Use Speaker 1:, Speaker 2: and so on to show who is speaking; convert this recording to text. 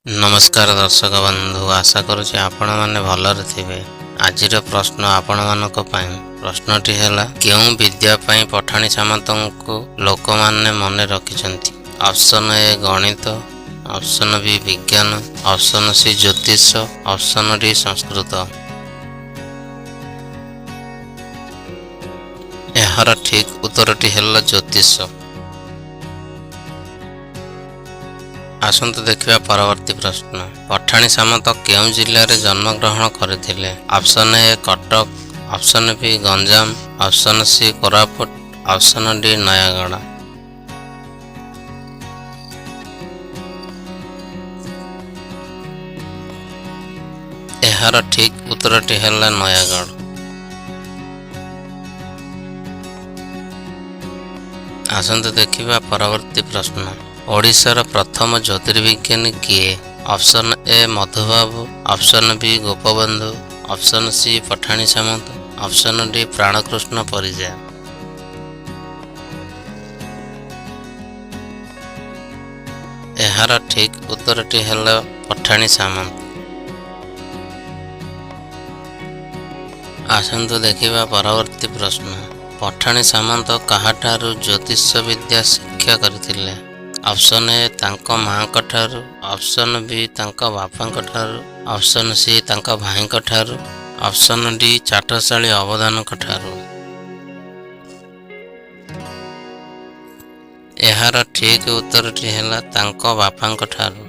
Speaker 1: ନମସ୍କାର ଦର୍ଶକ ବନ୍ଧୁ, ଆଶା କରୁଛି ଆପଣମାନେ ଭଲରେ ଥିବେ। ଆଜିର ପ୍ରଶ୍ନ ଆପଣମାନଙ୍କ ପାଇଁ। ପ୍ରଶ୍ନଟି ହେଲା, କେଉଁ ବିଦ୍ୟା ପାଇଁ ପଠାଣି ସାମନ୍ତଙ୍କୁ ଲୋକମାନେ ମନେ ରଖିଛନ୍ତି? ଅପସନ୍ ଏ ଗଣିତ, ଅପସନ୍ ବି ବିଜ୍ଞାନ, ଅପସନ୍ ସି ଜ୍ୟୋତିଷ, ଅପସନ୍ ଡି ସଂସ୍କୃତ। ଏହାର ଠିକ୍ ଉତ୍ତରଟି ହେଲା ଜ୍ୟୋତିଷ। ଆସନ୍ତୁ ଦେଖିବା ପରବର୍ତ୍ତୀ ପ୍ରଶ୍ନ। ପଠାଣି ସାମନ୍ତ କେଉଁ ଜିଲ୍ଲାରେ ଜନ୍ମଗ୍ରହଣ କରିଥିଲେ? Option A Cuttack, option B Ganjam, option C Koraput, option D Nayagarh. ଏହାର ଠିକ୍ ଉତ୍ତରଟି ହେଲା ନୟାଗଡ଼। ଆସନ୍ତୁ ଦେଖିବା ପରବର୍ତ୍ତୀ ପ୍ରଶ୍ନ। ଓଡ଼ିଶାର ପ୍ରଥମ ଜ୍ୟୋତିର୍ବିଜ୍ଞାନୀ କିଏ? Option A Madhubabu, option B Gopabandhu, option C Pathani Samanta, option D Pranakrushna Parija. ଏହାର ଠିକ୍ ଉତ୍ତରଟି ହେଲା ପଠାଣି ସାମନ୍ତ। ଆସନ୍ତୁ ଦେଖିବା ପରବର୍ତ୍ତୀ ପ୍ରଶ୍ନ। ପଠାଣି ସାମନ୍ତ କାହାଠାରୁ ଜ୍ୟୋତିଷ ବିଦ୍ୟା ଶିକ୍ଷା କରିଥିଲେ? ଅପସନ୍ ଏ ତାଙ୍କ ମାଆଙ୍କଠାରୁ, ଅପସନ୍ ବି ତାଙ୍କ ବାପାଙ୍କଠାରୁ, ଅପସନ୍ ସି ତାଙ୍କ ଭାଇଙ୍କଠାରୁ, ଅପସନ୍ ଡି ଚାଟଶାଳୀ ଅବଧାନଙ୍କଠାରୁ। ଏହାର ଠିକ୍ ଉତ୍ତରଟି ହେଲା ତାଙ୍କ ବାପାଙ୍କଠାରୁ।